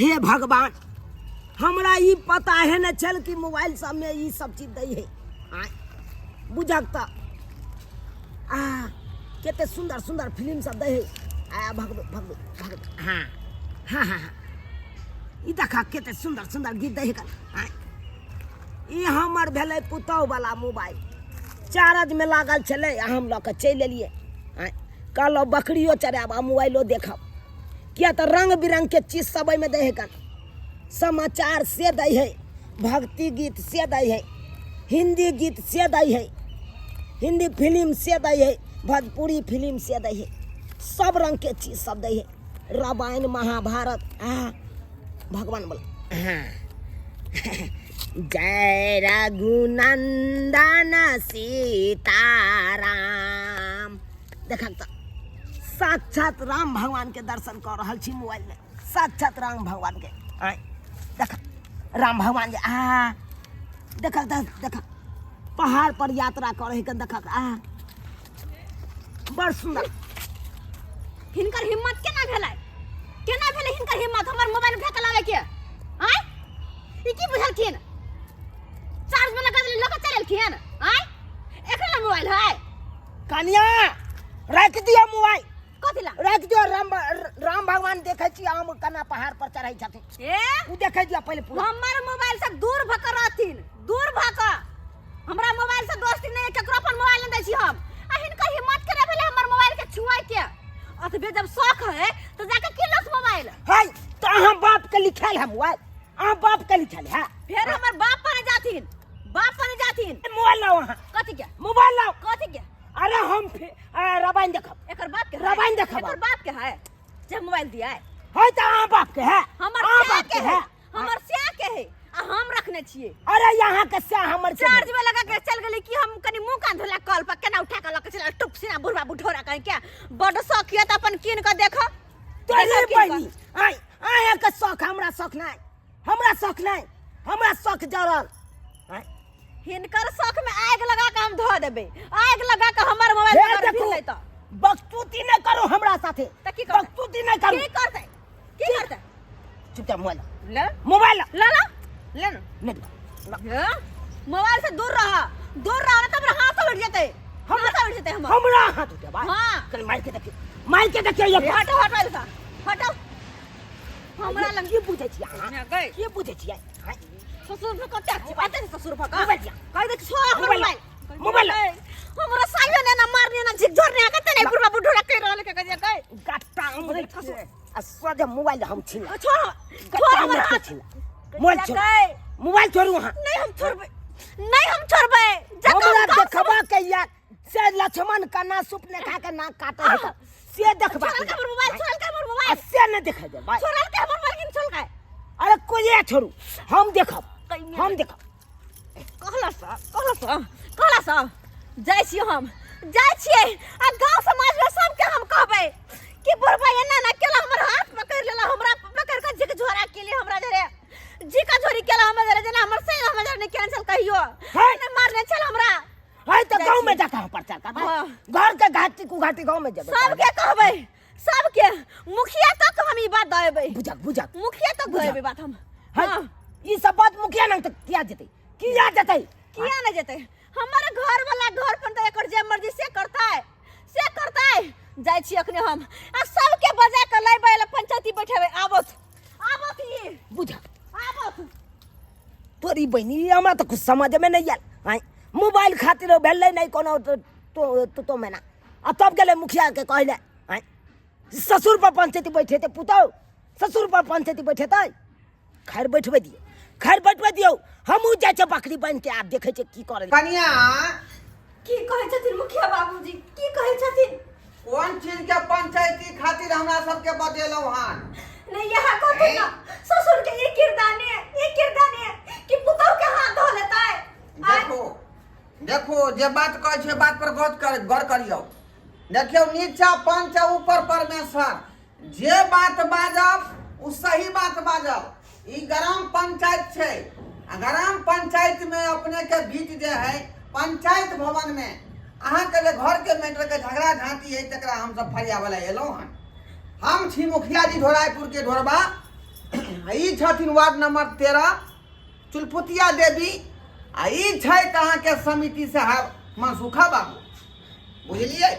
हे भगवान, हमरा ई पता है न छल कि मोबाइल सब में ई सब चीज दै है। आय बुझक त आ कते सुंदर सुंदर फिल्म सब दै है। आ भगवे भगवे भगवे, हाँ हाँ हाँ हाँ, ई देखा कते सुंदर सुंदर गीत दै है। आय ई हमर भेलै पुतहु वाला मोबाइल, चार्ज में लागल छलै आ हम लऽ कऽ चलि एलियै। आय कहलहुँ बकरियो चरायब आ मोबाइलो देखब, किया तऽ रंग बिरंग के चीज सब एहिमे दै है। कन समाचार से दै है, भक्ति गीत से दै है, हिंदी गीत से दै है, हिंदी फिल्म से दै है, भोजपुरी फिल्म से दै है, सब रंग के चीज सब दै है, रामायण महाभारत। आ भगवान बोल, हाँ जय रघुनंदन सीताराम। देखक तऽ साक्षात राम भगवान के दर्शन कऽ रहल छी मोबाइल में, साक्षात राम भगवान के। आय देख राम भगवान जे आ देख देख देख पहाड़ पर यात्रा करे के देख आ बड़ सुंदर। हिनकर हिम्मत केना भेलै, केना भेलै हिनकर हिम्मत हमर मोबाइल उठा के लाबै के? आय ई की बुझलखिन? चार्ज में लगा देले लऽ के चलि एलखिन। आय एकरे लग मोबाइल है? कनिया राख दियो मोबाइल। कथी ला राख दियो? राम राम भगवान देखै छी हम केना पहाड़ पर चढ़ै छथिन। ए उ देखै दियो पहिले पूरा। हमर मोबाइल से दूर भऽ कऽ रहथिन, दूर भऽ कऽ। हमरा मोबाइल से दोस्ती नहीं, केकरो अपन मोबाइल नहीं दै छी हम। आ हिनकर हिम्मत केना भेलै हमर मोबाइल के छुआय के? अतबे जब शौक है तो जाके किनलस मोबाइल। है तो अहाँ बाप के लिखल है मोबाइल, अहाँ बाप के लिखल है। फेर हमर बाप पर जाथिन, बाप पर जाथिन। मोबाइल लाओ अहाँ। कथी के मोबाइल लाओ? कथी के? अरे हम रामायण देखब। एकर बाप के है? रामायण देखब। एकर बाप के है जे मोबाइल दिया है? है तो अहाँ बाप के है। हमर अहाँ स्या बाप के है, है। हमर स्या के है आ हम रखने छिए। अरे यहाँ के स्या हमर के चार्ज में लगा के चल गेली कि हम कनी मुंह कान धोला कल पर केना उठा के लके चल टुप सिना बुढ़वा बुढ़ोरा कहीं के बड शौक है त अपन कीन के देखो। तोरे देखो कीन के। बहिनी, आय अहाँ के शौक हमरा शौक नहीं, हमरा शौक नहीं, हमरा शौक जरल। आय। हिनकर शौक में आग लगा के हम धो देबे, आग लगा के हमर मोबाइल हे पर देखू, फिर लेता। बकतूती नहीं करो हमरा साथे। त की करतै? बकतूती नहीं करू। की करतै? की करतै? चुपचाप मोबाइल ले। मोबाइल ले ला, ले ना। नहीं देबा। हे? मोबाइल से दूर रह, दूर रह ना त हमरा हाथ उठ जेतै। हाथ उठ जेतै हमर। हमरा हाथ उठेबा? हाँ। कनी मार के देखियो, मार के देखियो ये। हटो, हटो एलसा, हटो। हमरा लग की बुझै छियै अहाँ? ने गई। की बुझै छियै? आँय? ससुर भक कते छी? बाते ससुर भक। मोबाइल दिया। कह दे छोड़ हमर मोबाइल। मोबाइल। मोबाइल। हमरा सायो ने ना मारने ना झिकझोर ने कते नहीं बुढ़वा बुढ़ोरा कह रहल के कह गई। गट्टा हमरे के। आ सोझे मोबाइल हम छीन। छोड़, गट्टा छोड़ हमर हमरे के हाथ। छीन। मोबाइल छोड़। गई। मोबाइल छोड़ू अहाँ। नहीं हम छोड़बे, नहीं हम छोड़बे। जब हमरा हम गाँव देखबा के या से लक्ष्मण कना सूप ने खा के नाक काटे है त से देखबा छोड़ल के के हमर मोबाइल, छोड़ल के हमर आ मोबाइल। से नहीं देखे दे भाई। छोड़ल के हमर मोबाइल किन छोड़ल के? अरे कोई छोड़ू, हम देखब, कहीं हम देखब। कहला सा, कहला सा, कहला सा। जाइ छी हम, जाइ छियै आ गांव समाज में सबके हम कहबै कि बुढ़बा एना ना केला हमर हाथ पकड़ लेला, हमरा पकड़ के झिक झोरा केली, हमरा जरे झिका झोरी केला हमर जरे, जेना हमर से हमर जरे नहीं केने छल कहियो। है। ने मारने छल हमरा। है तो जाइ गांव में छियै। जाके हम प्रचार करबै। हाँ। घर के घाटी कुघाटी गांव में जेबै। सबके कहबै, सबके मुखिया तक हम ई बात देबै। बुझक, बुझक। मुखिया तक बुझक। देबै बात हम। है, हाँ। ई सब बात मुखिया नंग तक किया जेतै, किया जेतै? किया नहीं जेतै? हमर घर वाला घर पर तऽ एकर जे मर्जी से करतै, से करतै। जाइ छी अखने हम आ सबके बजा के लैबै ल पंचायती बैठेबै। आबत, आबत ई। बुझक। आबत। तोरी बहिनी, हमरा तऽ कुछ समझ में नहीं आयल। आँय, मोबाइल खातिर भेलै नहीं कोनो तो, तो, तो मेना। आ तब गेलै मुखिया के कहले, आँय, ससुर पर पंचायती बैठेतै पुतहु, ससुर पर पंचायती बैठेतै। खैर बैठबै दियौ, खैर बैठबै दियौ, हमहूँ जाइ छियै बकरी बान्हि के, आब देखै छियै की करै। कनिया की कहै छथिन मुखिया बाबूजी, की कहै छथिन? कोन चीज के पंचायती खातिर हमरा सबके बजेलहुँ हन? नहीं यह कहथिन ना ससुर के ये किरदानी है, ये किरदानी है कि पुतहु के हाथ धो लेता है। देखो, देखो जे बात कहै छै बात पर गौर कर, गौर करियौ। देखियौ नीचा पंच ऊपर परमेश्वर, जे बात बाजब ओ सही बात बाजब। ई ग्राम पंचायत छै आ ग्राम पंचायत में अपने के बीच जे है पंचायत भवन में अहाँ के जे घर के मैटर के झगड़ा झांटी है तकरा हम सब फरियावे ला एलहुँ हन। हम छी मुखिया जी ढोरायपुर के ढोरबा आ ई छथिन वार्ड नंबर 13 चुलपुतिया देवी आ ई छथि अहाँके समिति साहब मनसुखा बाबू बुझलियै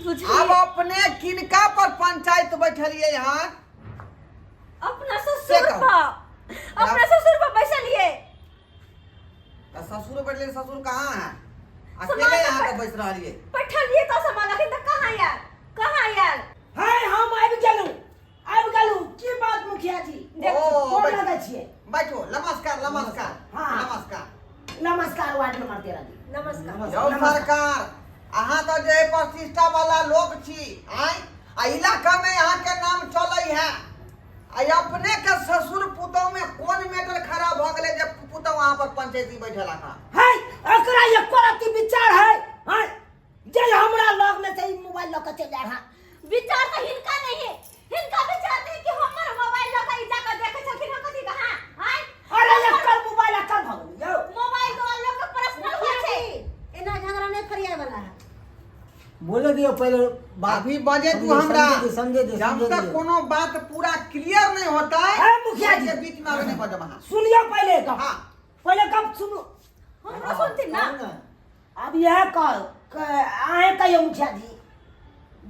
बुझलियै आब अपने किनका पर पंचायत बैठलियै हन अपना से ससुर कहू। पर अपना ससुर पर बैसलियै तऽ ससुर बैठले ससुर कहाँ है समाज अकेले पर- अहाँके बैस रहलियै बैठलियै तऽ सामान अखन तऽ कहाँ आयल कहाँ आयल है हम आबि गेलहुँ आबि गेलहुँ की बात मुखिया जी देखू, ओ, कोन बैठू। लगै छियै बैठो नमस्कार नमस्कार हाँ। नमस्कार नमस्कार वार्ड नंबर 13 जी नमस्कार यौ सरकार अहाँ तऽ जे प्रतिष्ठा वाला लोक छी आँय आ इलाका में अहाँ के नाम चलै है आ अपने के ससुर पुतोह में कोन मैटर खराब भऽ गेलै जे पुतोह अहाँ पर पंचायती बैठल अहाँ है एकरा एको रत्ती विचार है हैं जे हमरा लग में से ई मोबाइल लऽ के चलि जाय है विचार तऽ हिनका नहीं है हिनका विचार नहीं कि हमर मोबाइल लऽ कऽ ई जाकऽ देखै छलखिन हँ कथी कहाँ आँय अरे एकर मोबाइल एकर भऽ गेल यौ मोबाइल तो लोग के पर्सनल होइ छै एना झगड़ा नहीं फरियाए वाला है बोले दियो पहले बात अभी बजे तू समझे- हमरा समझे दे, समझे दे, जब समझे तक दे। कोनो बात पूरा क्लियर नहीं होता है है मुखिया जी। के बीच में आवे नहीं बजब अहाँ सुनियो पहले गप हाँ। पहले गप सुनू हमरो सुनथिन ना कहू ना। अब यह कह अहें कहियो मुखिया जी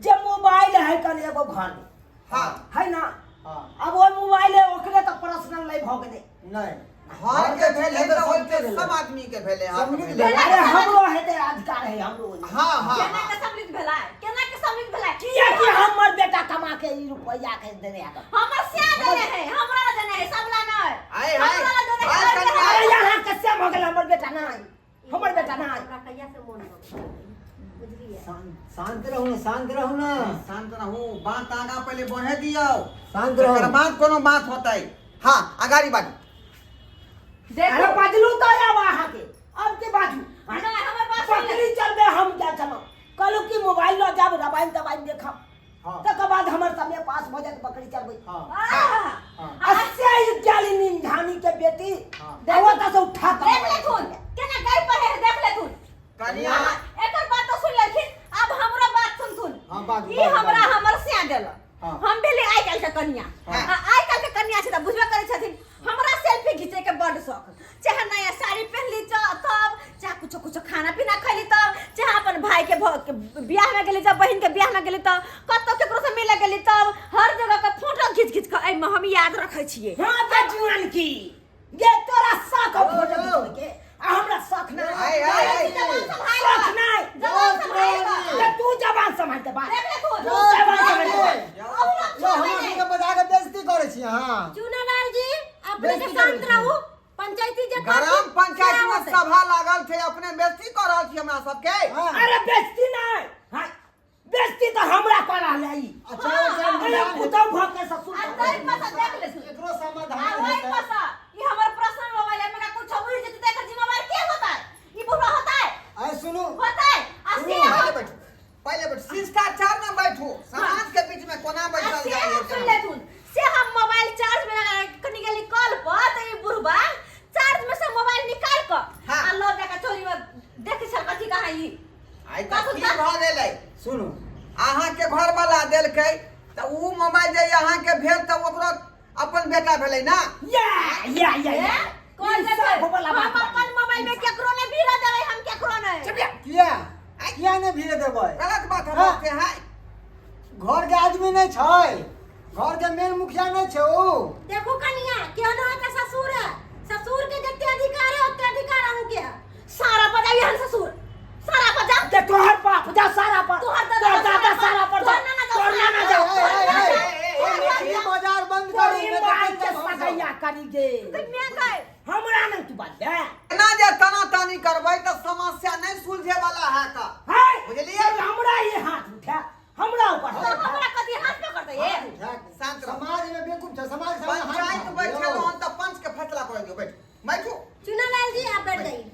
जे मोबाइल है कल एगो घर में हाँ है ना हाँ अब वो मोबाइल है ओकरे तो पर्सनल नहीं भऽ गेलै नहीं घर के भेलै तऽ सबके ओहिके भेलै। सब आदमी के भेलै अहाँके सम्मिलित भेलै। भेलै। अरे हमरो हेतै अधिकार है हमरो हाँ हाँ केना हाँ। के सम्मिलित भेलै केना के सम्मिलित भेलै किया कि हमर बेटा कमा के ई रुपैया के देने है हमर से देने है हमरा ला देने है सबला नहीं आय, आय, हमरा ला देने आय, है कन्या। अरे यहाँ कैसे भऽ गेल हमर बेटा नहीं हमर बेटा नहीं हमरा कहिया से मोन हो गेल बुझलियै शांत रहू ना शांत रहू ना शांत रहू बात आगा पहिले बढ़े दियौ शांत तकर रहू बाद कोनो बात होतै हाँ अगाड़ी बाजू देखो अरे बाजलू तो आब अहाँके अब के बाजू नहीं हमर बात सुन ले। बकरी चलबे हम क्या चलो कहलू कि मोबाइल लऽ जाब रामायण तमायन देखब हाँ। तकर बाद हमर समय पास भऽ जायत बकरी चलबै हाँ आह, हाँ अस्से ई जाली निंधानी के बेटी हाँ। देखो तो से उठा के देख लेथुन केना गाय पर है देख लेथुन कनिया एकर बात तो सुन लेलखिन अब हमरो बात सुनथुन हाँ, बात- ई बात- हमरा बात। हमर सिया देल हाँ। हम भेली आइ काल्हि के कनिया हाँ। आ आइ काल्हि के कनिया छै तऽ बुझबे करै छथिन हमरा सेल्फी घिचै के बड शौक चाहे नया साड़ी पहनली तब चाहे कुछो कुछो खाना पीना खैली तब चाहे अपन भाई के बियाह में गेली जब बहिन के बियाह में गेली तब कतौ केकरो से मिले गेली तब हर जगह के फोटो घीच घीच के एहिमे हम याद रखै छियै हाँ बे जुआन की ये तोरा शौक हो फोटो खींचने के आ हमरा शौक ना आय, आय, आय। शौक नहीं जबान सम्हाल ते तू जबान संभाल दे बा देख ले तू तू जबान संभाल दे बा। यो हमरा सबके बजा के बेइज्जती करै छी अहाँ चुनालाल जी अपने के बेइज्जती शांत करै छी। रहू पंचायती जे ग्राम पंचायत में सभा लागल छै अपने बेइज्जती कऽ रहल छी हमरा सबके हाँ। अरे बेइज्जती नहीं हाँ बेइज्जती तो हमरा कर रहल है ई अच्छा ओकरा अरे निदान पुतहु भऽ के ससुर आ तै पासा देख ले तू। एकरो आ समाधान ओहि हेतै। पासा ई हमर पर्सनल मोबाइल है मेरा कुछ उड़ जेतै त एकर जिम्मेवार के होतै ई बुढ़वा होतै आइ सुनू होतै आ से पहिले हम बैठू पहिले बैठू शिष्टाचार में बैठू समाज के बीच में कोना आ बैठल से जाय हम सुन लेथुन से हम मोबाइल चार्ज में लगा के कनी गेली कॉल पर त ई बुढ़वा चार्ज में से मोबाइल निकाल क हाँ। आ लऽ जाके चोरी में देखै छल कथी कहाँ ई आइ तऽ की भऽ गेलै सुनू अहाँके घर वाला देलकै तऽ उ मोबाइल जे अहाँके भेल तऽ ओकरो अपन बेटा भेलै ना या या या ए? या कौन ई देतै? सब वाला हम बात अपन मोबाइल में केकरो नहि भीड़ देबै हम केकरो नहि चुप जा। किया किया नहि भीड़ देबै गलत बात हम हाँ। बोलते हैं घर के आदमी नहि छै घर के मेन मुखिया नहि छै ओ देखू कनिया केहन अहाँके ससुर है ससुर के जते अधिकार है ओते अधिकार अहूँ के है सारा बजा एहन ससुर सारा बजा ते तोहर बाप जा सारा पर तोहर दादा तोहर दादा सारा पर जा तोहर नाना जा, तोहर नाना जा ए, ए, ए, ए, ए, मछली बाजार बंद करू तोरी नहि तऽ माई के चलि जायब हमसब। सकैया करी गे तऽ मैं कहे हमरा नहीं तू बात दे एना जे तना तानी करबै तऽ समस्या नहि सुलझे वाला है का है बुझलियै? हमरा ये हाथ उठा हमरा ऊपर तऽ हाथ उठा। हमरा कथी हाथ पकड़तै ये हाथ उठा के। शांत रहू। समाज में बेवकूफ छै समाज के सामने हाथ पंचायत उठा। बैठल हन तऽ पंच के फैसला करे दियौ बैठू बैठू चुनालाल जी आप बैठ जाइए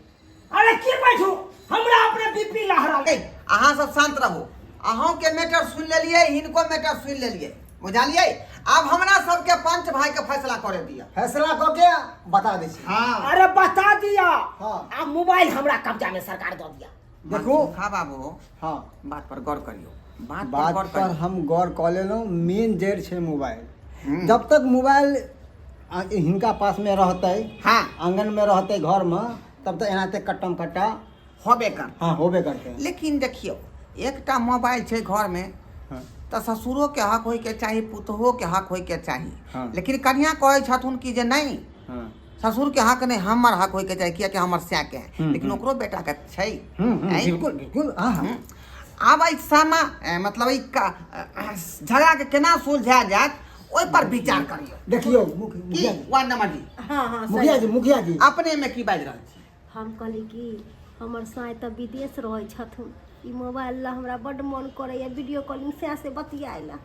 अरे की बैठू हमरा अपने बीपी लहरा ए, अहाँ सब शांत रहू अहूँ के मैटर सुनि लेलियै हिनको मैटर सुनि लेलियै बुझलियै आब हमरा सबके पंच भाई के फैसला करे दिअ फैसला कऽ के बता दै छी हाँ अरे बता दिया हाँ। आ मोबाइल हमरा कब्जा में सरकार दऽ दिया देखू खा बाबू हाँ बात पर गौर करियौ बात पर बात गौर पर करियौ हम गौर कऽ लेलहुँ मेन जड़ि छै मोबाइल जब तक मोबाइल हिनका पास में रहतै, हाँ। आंगन में रहतै घर में, तब तऽ एनाते कट्टम कट्टा होबे कर। हाँ, होबे करतै। लेकिन देखियौ, एकटा मोबाइल छै घर में, हाँ। तऽ ससुरो के हक होय के चाही, पुतोहो के हक होय के चाही। हाँ। लेकिन कन्या कहै छथुन कि जे नहीं, हाँ। ससुर के हक नहीं, हमर हक होय के चाही, कियाकि हमर सै के है। लेकिन ओकरो बेटा के छै। आँय? बिल्कुल बिल्कुल, हाँ हाँ। आब एहि सामा मतलब ई झगड़ा के केना सुलझायल जायत, ओहि पर विचार करियौ। देखियौ की मुखिया जी। वार्ड नंबर जी। हाँ हाँ, सही। मुखिया जी, मुखिया जी, अपने में की बाजि रहल छी? हम कहली कि हमर साँय तऽ विदेश रहै छथुन, ई मोबाइल ला हमरा बड्ड मन करैया वीडियो कॉलिंग सएह से बतियाए ला।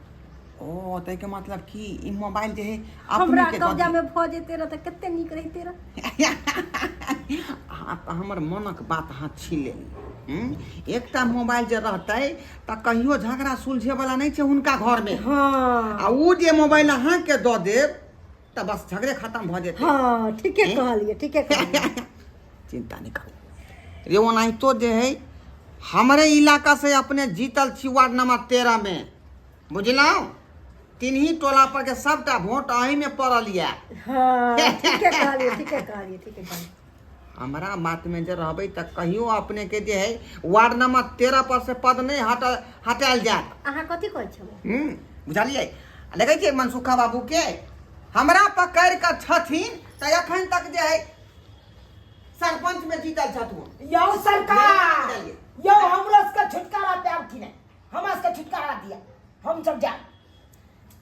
ओ, ताहिके मतलब की ई मोबाइल जे है हमरा अपने के कब्जा में भऽ जेते रह तऽ कते नीक रहिते रह। अहाँ तऽ हमर मनक बात अहाँ छीन लेली। एकटा मोबाइल जे रहतै तऽ कहियो झगड़ा सुलझे वाला नहि छै हुनका घरमे। हाँ। आ उ जे मोबाइल अहाँके दऽ देब तऽ बस झगड़े खत्म भऽ जेतै। हाँ, ठीके कहलियै, ठीके कहलियै। चिंता नहि करू रे, ओनाहितो जे है हमरे इलाका से अपने जीतल छी वार्ड नंबर 13 में, बुझलहुँ? तीन टोला पर के सबटा वोट अही में पड़ल यऽ। हाँ, ठीके कहलियै, ठीके कहलियै, ठीके कहलियै। हमरा बात में जे रहबै तऽ कहियो अपने के जे है वार्ड नंबर 13 पर से पद नहीं हटायल जायत। अहाँ कथी कहै छी? बुझलियै? देखै छियै मनसुखा बाबू के हमरा पकड़ि कऽ छथिन तऽ एखन तक जे है सरपंच में जीतल छथुन। यौ सरकार, बुझलियै? यौ हमरो सबके छुटकारा पायब कि नहि? हमरा सबके छुटकारा दिया, हम सब जायब।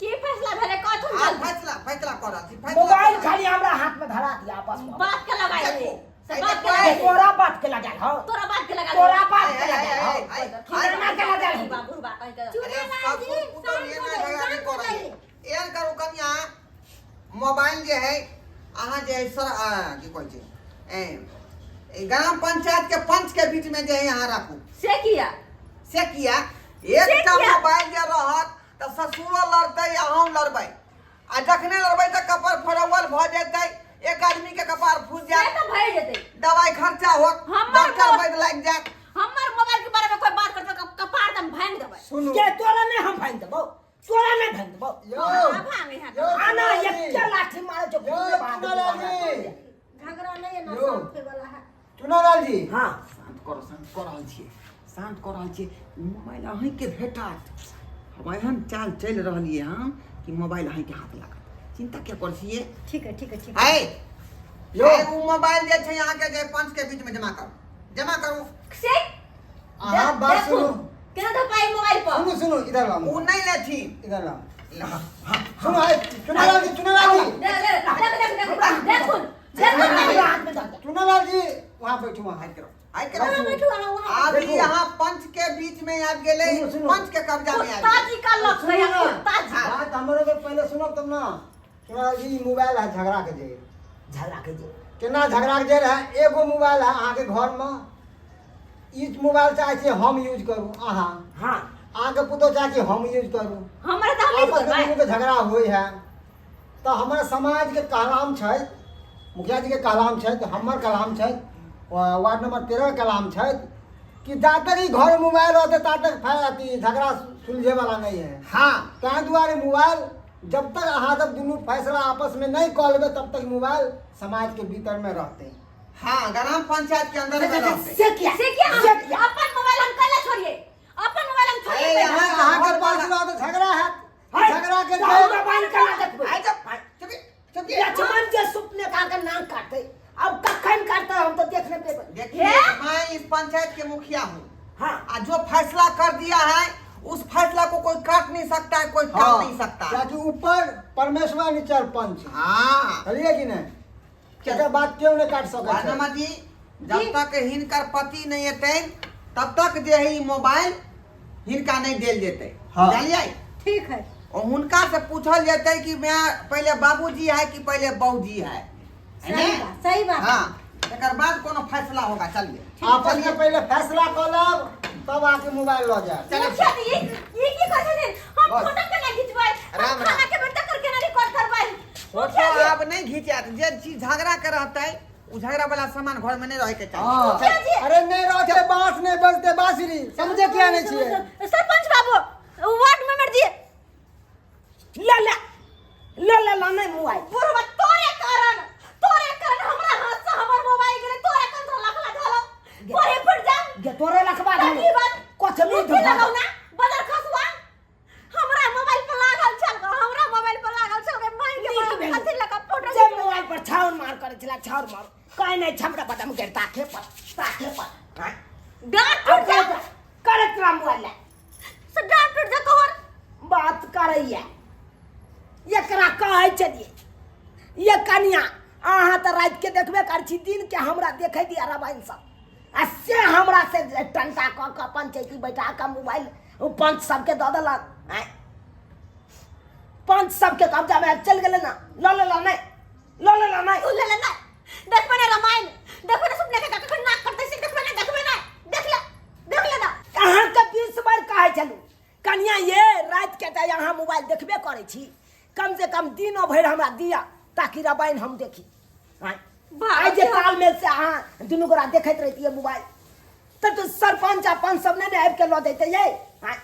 की फैसला भेलै कथुन? आब जल्दी। फैसला, फैसला कऽ रहल छी, फैसला मोबाइल कऽ रहल खाली हमरा हाथ में धरा दिया आपस में। बात के लगाइ देखो, दे। से एहि बात के देखो, लगाइ दे। तोरा बात के लगाल हो। तोरा बात के लगाल। तोरा बात के ए, ए, लगाल हो। ए, ए, ए, किराना के लगाल हो। बुढ़बा, बुढ़बा कहि के। अरे, चुनेलाल जी, ससुर पुतोह शांत एना हो जाइए, झगड़ा नहि शांत हो करैए। जाइए। एहन करू कनिया, मोबाइल जे है अहाँ जे है सर, की कहै छै, ए, ग्राम पंचायत के पंच के बीच में जे है अहाँ राखू। से किया? से किया? एकटा किया? मोबाइल जे रहत तऽ ससुरो लड़तै आ हम लड़बै, आ जखने लड़बै तऽ कपार फरौल भऽ जेतै, एक आदमी के कपार फूटि से जायत, तऽ भए जेतै, दवाई खर्चा होत, हमर डॉक्टर वैद्य लागि जायत। हमर मोबाइल के बारे में कोई बात करतै कपार दम भांग देबै। सुनू। के तोरा नहीं हम भांग देबौ, तोरा नहीं भांग देबौ। यौ, हाँ, भांग यहाँ। यौ, आना चुनालाल जी। एक लाठी मारे जो यौ, चुनालाल जी। झगड़ा नहीं है ना, यौ। शांत होय वाला है। चुनालाल जी। हाँ। शांत करो, शांत कऽ रहल छियै, शांत कऽ रहल छियै। मोबाइल अहीँके भेटत। हम एहन चाल चलि रहलियै हन कि मोबाइल अहीँके हाथ लागत, चिंता किया करै छियै? ठीक है, ठीक है, ठीक है। है यौ। ओ मोबाइल जे छै अहाँके जे पंच के बीच में जमा करू, जमा करू। से अहाँ बात देखू, सुनू। केना धपाई मोबाइल पर। सुनू, सुनू, इधर लाओ। ओ नहि लेथिन। इधर लाओ। सुनो, आए, चुनालाल जी, चुनालाल जी। देख, देख, देख, देख, देख, देखुन, देखुन। हमरा हाथ में धर दे। चुनालाल जी, वहाँ बैठू, वहाँ। आइ करो, आइ करो। वहाँ बैठू अहाँ, वहाँ। आब ई देखू। यहाँ पंच के बीच में आबि गेलै, सुनू, सुनू। पंच के कब्जा में आबि कुत्ता गेलै। जी का लक सुनू है, ना। कुत्ता जी। बात हमरो के पहले सुनब तब ना। चुनालाल जी, ई मोबाइल है झगड़ा के जे। झगड़ा के जे। केना झगड़ा के जे रहे? एगो मोबाइल है अहाँके घर में, ई मोबाइल चाहे छी हम यूज करू, अहाँ। हाँ। अहाँके पुतोह चाहे छी हम यूज करू। हमरा तऽ हम यूज आपस में करबै। दुनू के झगड़ा होइ है तऽ हमर समाज के कहलाम छै, मुखिया जी के कहलाम छै, हमर कहलाम छै, वार्ड नंबर 13 के कहलाम छै कि जा तक ई घर में मोबाइल रहतै ता तक अथी झगड़ा सुलझे वाला नहीं है। हाँ। ताहि दुआरे मोबाइल जब तक अहाँ सब दुनू फैसला आपस में नहीं कऽ लेबै तब तक मोबाइल समाज के भीतर में रहतै। हाँ, ग्राम पंचायत के अंदर में रहतै। से किया? से किया? से किया? अपन मोबाइल हम कैला छोड़िए? अपन मोबाइल हम छोड़िए ए, कैला? अहाँ के पास रहत तऽ झगड़ा हैत। हाय, झगड़ा के तो जड़- मोबाइल केना देखबै? आइ जब, चुपी, चुपी। लक्ष्मण जे सुपने का के नाम काटते, अब कखन काटते हम तो देख नहीं पेबै। देखिए, मैं इस पंचायत के मुखिया हूँ। हाँ। आ जो फैसला कर दिया है उस फैसला को कोई काट नहीं सकता है, कोई टाल हाँ, नहीं सकता। कियाकि ऊपर परमेश्वर नीचे पंच। हाँ। समझलिए कि नहीं? एकर बात केओ नहीं काट सकै छै। वर्णमा जी, जब तक हिनकर पति नहीं एतनि तब तक जे है ई मोबाइल हिनका नहीं देल जेतै। हाँ। बुझलियै? ठीक है। और हुनका से पूछल जेतै कि मैं पहले बाबूजी है कि पहले बहूजी है। है सही ने? बात, सही बात। हाँ, एकर बाद कोनो फैसला होगा। चलिए। आपस में पहले फैसला कऽ लेब तब आके मोबाइल लऽ जायब। चलिए। मुखिया जी, ई की कहै छथिन? हम बस। फोटो केना घिचबै? हम राम, खाना राम। के बेर तक केना रिकॉर्ड करबै? फोटो मुखिया जी। आब नहीं घिचात, जे चीज झगड़ा के रहतै उ झगड़ा वाला सामान घर में नहीं रहे के चाही। हाँ। मुखिया जी। अरे नहीं रहते बांस नहीं बजते बांसुरी, समझे क्या नहीं छियै? सरपंच बाबू, वार्ड मेंबर जी। ले ले ले ले ले नहीं मोबाइल। बुढ़वा तोरे पर छाउर मार करै छला, छाउर मार कहै नहि छमरा बदम गेल ताके पर, ताके पर। आँय? डांट आब टूट जा। करैत करैत रह मोबाइल लए। से डांट टूट जा तोहर। बात करैया एकरा कहै छलियै ये कनिया, अहाँ तऽ रातिके देखबे करै छी, दिनके हमरा देखै दिअ रामायण सब, आ से हमरा से टंटा कऽ कऽ पंचैती बैठा कऽ मोबाइल ओ पंच सबके दऽ देलक। आँय, पंच सबके कब्जामे चलि गेलै ने, लऽ लेलक नहि, लऽ लेलक नहि। तू ले ले ना, देखबे ना रामायण, देखबे ना सपने के कखन नाक करते से, देखबे ना, देखबे ना, देख ले, देख ले ना। अहाँके 20 बार कहै छलहुँ कनिया ये, रातिके तऽ अहाँ मोबाइल देखबे करै छी, कम से कम दिनो भरि हमरा दिअ ताकि रामायण हम देखी। आँय, आइ जे तालमेल से अहाँ दुनू गोरा देखैत रहितियै मोबाइल तब तऽ सरपञ्च आ पंच सब नहि ने आबि कऽ लऽ जैतै यै। आँय,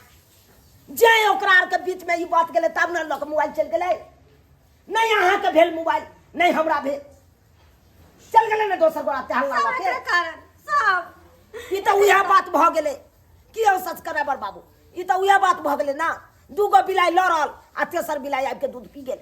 जे ओकरा आरके बीचमे ई बात गेलै तब ने लऽ कऽ मोबाइल चलि गेलै। नहि अहाँके भेल मोबाइल, नहि हमरा भेल, चल गेलै ने दोसर गोरा हल्ला सब लऽ के। एकरे कारण सब। ई तऽ उएह बात भऽ गेलै की हौ सब्सक्राइबर बाबू, ई तऽ उएह बात भऽ गेलै ने, दूगो बिलाइ लड़ल आ तेसर बिलाइ आबि कऽ दूध पी गेल।